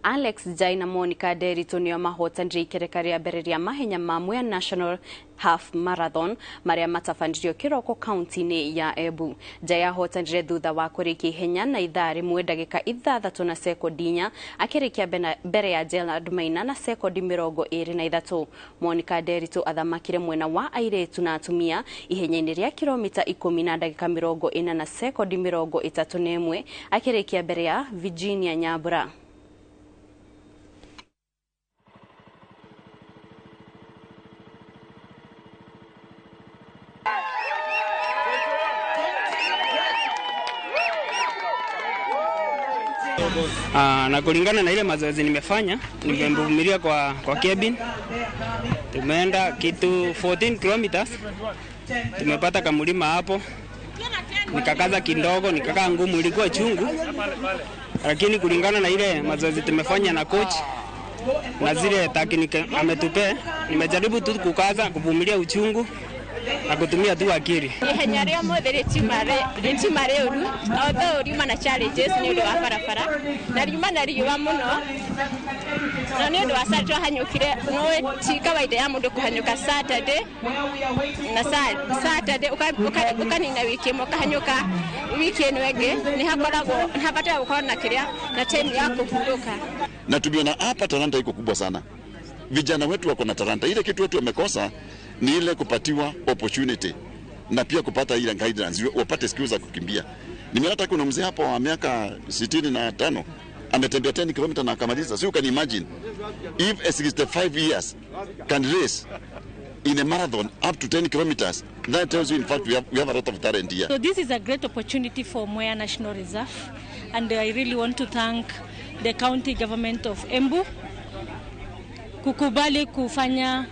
Alex Jai na Monica Nderitu nio mahotanire ikereka ria mbere ria mahenya ma Mwea National Half Marathon maria matabanirio kiroko kaunti-ini ya Embu. Jai ahotanire thutha wa kurikia ihenya na ithaa rimwe ndagika ithathatũ na sekondi inya, akirikia mbere ya Gerald Maina na sekondi 23. Monica Nderitu athamakire mwena wa airitu na atumia ihenya-ini ria kilomita 10 na ndagika 40 na sekondi 31, akirikia mbere ya Virginia Nyambura. Na kulingana na ile mazoezi nimefanya, nimevumilia kwa cabin. Tumeenda kitu 14 kilometers. Tumepata kamulima hapo. Nikakaza kidogo, nikakaa ngumu, ilikuwa chungu. Lakini kulingana na ile mazoezi tumefanya na coach na zile technique ametupea, nimejaribu tu kukaza, kuvumilia uchungu na kutumia tu akili. Ihenya ria mothe rĩtiuma rĩũru, although riuma na challenges nĩ ũndũ wa barabara na riuma na riũa mũno, na nĩ ũndũ wa Saturday twahanyũkire, no ti kawaida ya mũndũ kũhanyũka Saturday na Saturday ũkanina wiki ĩmwe ũkahanyũka wiki ĩno ĩngĩ, nĩ hakoragwo nĩ habataga gũkorwo na kĩrĩa na time ya kũhurũka. Na tumeona hapa talanta iko kubwa sana. Vijana wetu wako na talanta. Ile kitu wetu wamekosa ni ile kupatiwa opportunity na pia kupata ile guidance, wapate skills za kukimbia. Nimeona hata kuna mzee hapo wa miaka 65 ametembea 10 km na akamaliza. So you can imagine if a 65 years can race in a marathon up to 10 kilometers, that tells you in fact we have a lot of talent here. So this is a great opportunity for Mwea National Reserve, and I really want to thank the county government of Embu kukubali kufanya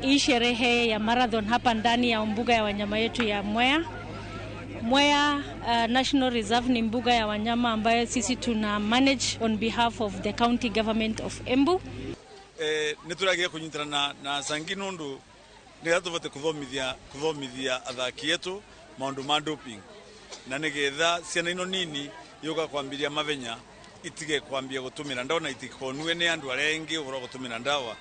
hii sherehe ya marathon hapa ndani ya mbuga ya wanyama yetu ya Mwea. Mwea National Reserve ni mbuga ya wanyama ambayo sisi tuna manage on behalf of the county government of Embu. Nituragia kunyitana na sangi nundu nigetha tuvote kuthomithia athaki etu maundu ma doping, na nigetha ciana ino nini yuka kwambiria mavenya itige kwambia gutumira ndawa na itikonue ni andu aria engi uhoro gutumira ndawa.